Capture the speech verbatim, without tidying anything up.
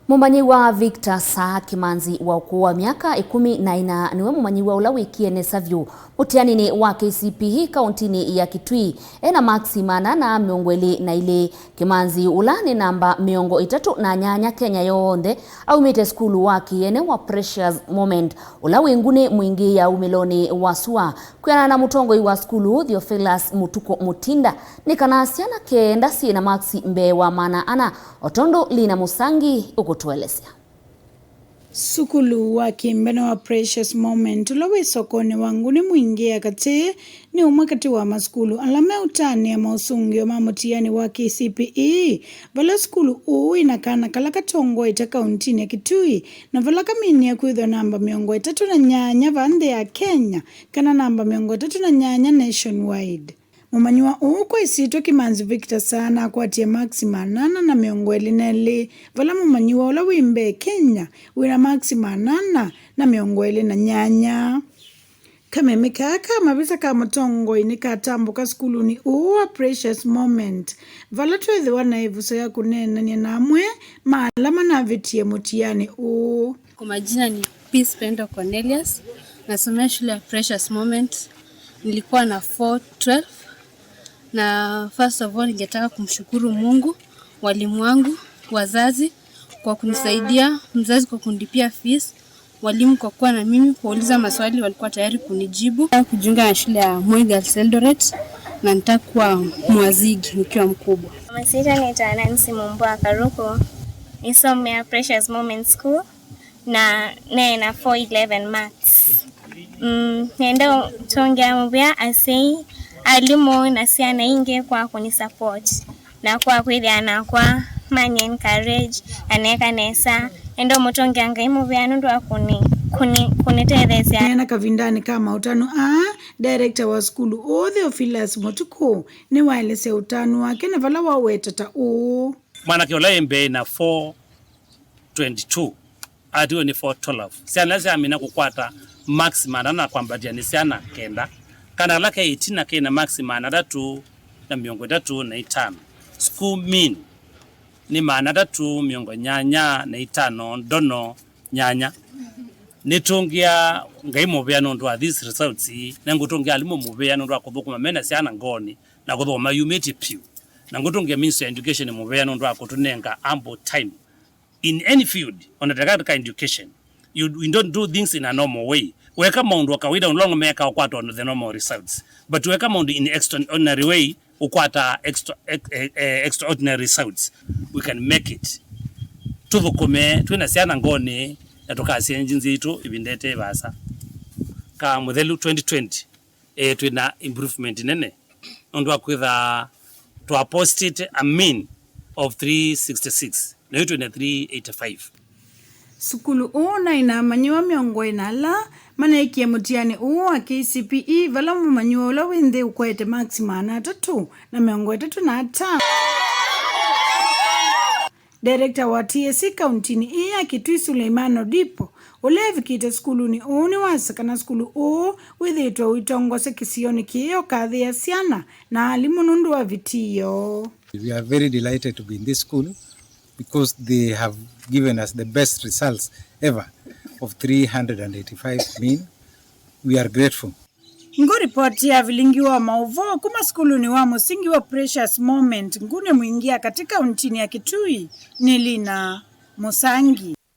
Mũmanyĩw'a Victor Saa Kĩmanzi wa ũkũũ wa myaka ĩkũmi na ĩna nĩwe mũmanyĩw'a ũla wĩkie nesa vyũ mũtianinĩ wa K C P E kauntinĩ ya Kitui, ena maksi maana ana mĩongo ĩlĩ na ilĩ. Kĩmanzi, ũla nĩ namba mĩongo ĩtatũ na nyanya Kenya yonthe, aumĩte sukulu wa kĩene wa Precious Moment, ũla wĩ Nguni Mwingĩ ya umĩlonĩ wa sua. Kwĩanana na mũtongoi wa sukulu, Theophilus Mũtuku Mũtinda, nĩ kana syana kenda syĩ na maksi mbee wa maana ana, o tondũ Lina Mũsangi ũkũtũelesya. Sukulu wa kĩmbene wa Precious Moment, ũla wĩ sokonĩ wa Nguni Mwingĩ ya katĩ, nĩ ũmwe katĩ wa masukulu ala meũtanĩa maũsũngĩo ma mũtiani wa K C P E, vala sukulu ũũ wĩ na kana kala katongoete kauntinĩ ya Kitui, na vala kaminie kwĩthwa namba mĩongo ĩtatũ na nyanya va nthĩ ya Kenya, kana namba mĩongo ĩtatũ na nyanya nationwide. Mũmanyĩw'a ũũ kwa ĩsyĩtwa Kĩmanzi Victor Saa nakwatie maksi maana ana na mĩongo ĩlĩ na elĩ, vala mũmanyĩw'a ũla wĩ mbee Kenya wĩ na maksi maana ana na mĩongo ĩlĩ na nyanya. Kameme kaa ka mavisa ka mũtongoi nĩkatambũka sukulunĩ ũũ wa Precious Moment, vala tweethĩwa na ĩvuso ya kũneenany'a na amwe ma ala manavĩtie mũtiani ũũ. Kwa majina ni Peace Pendo Cornelius, nasomea shule ya Precious Moment. Nilikuwa na four twelve, na first of all ningetaka kumshukuru Mungu, walimu wangu, wazazi kwa kunisaidia, mzazi kwa kunilipia fees, walimu kwa kuwa na mimi, kuwauliza maswali walikuwa tayari kunijibu. Kujiunga na shule ya Moi Girls Eldoret, na nitakuwa mwazigi nikiwa mkubwa. Masita nĩtawa Nancy Mumbwa Karuku, nisomea Precious Moment School. Na nena four eleven marks. Mm, nenda ũtongea mũvea asyai, alimũ na syana ingĩ kwa kũni support na kwa kwĩthĩa nakwa mani encourage na neka nesa. Nenda ũmũtongea Ngai mũvea nũndũ wa kũni, kũni, kũnĩtetheesya. Neena kavindanĩ ka maũtanu aa, director wa sukulu ũũ Theophilus Mũtuku nĩwaelesya ũtanu wake na vala waweta ta ũũ. Mwanake ũla wĩ mbee na four twenty-two, atiwe nĩ four twelve. Syana ila syamina kũkwata marks maana na kwambatĩa nĩ syana kenda. Kana kala ke ĩtina kena marks maana atatũ na mĩongo ĩtatũ na itano. School mean nĩ maana atatũ mĩongo nyanya na itano ndono nyanya. Nĩtũngĩa Ngai mũvea nũndũ wa these results, na ngũtũngĩa alimũ mũvea nũndũ wa kũthũkũma mena syana ngoonĩ na kũthũkũma mayumĩtye piũ. Na ngũtũngĩa Ministry of Education mũvea nũndũ wa kũtũnenga ample time in any field, ona ta katika education. You, we don't do things in a normal way. Weka maũndũ wa kawaida, no meka ũkwata on the normal results. But weka maũndũ in extraordinary way, ũkwata extra, ex, eh, eh, extraordinary results. We can make it. Tũthũkũme, twĩna syana ngoonĩ, na tũkasya engines itũ ĩvinda ĩte vaasa. Ka mũthelu twenty twenty, eh, twĩna improvement nene. Nũndũ wa kwĩtha twa posted a mean of three sixty-six, na yu twĩna three eighty-five. Sukulu ũũ naĩ na amanyĩw'a mĩongo ĩna ala maneekie mũtiani ũũ wa K C P E, vala mũmanyĩw'a ũla wĩ nthĩ ũkwete maksi maana atatũ na mĩongo ĩtatũ na atano. Director wa T S C kauntinĩ ĩĩ ya Kitui, Suleiman Odipo, ũla evikĩte sukulunĩ ũũ, nĩwasya kana sukulu ũũ wĩthĩĩtwe ũitongosya kĩsionĩ kĩĩ ũkathĩĩa syana na alimũ nũndũ wa vitii yoo. We are very delighted to be in this school because they have given us the best results ever of three hundred and eighty-five mean. We are grateful. Ngũ ripoti ya vilingi wa maũvoo kuma sukulunĩ wa mũsingi wa Precious Moment, Nguni Mwingi ya katĩ kauntinĩ ya Kitui, nĩ Lina Mũsangi.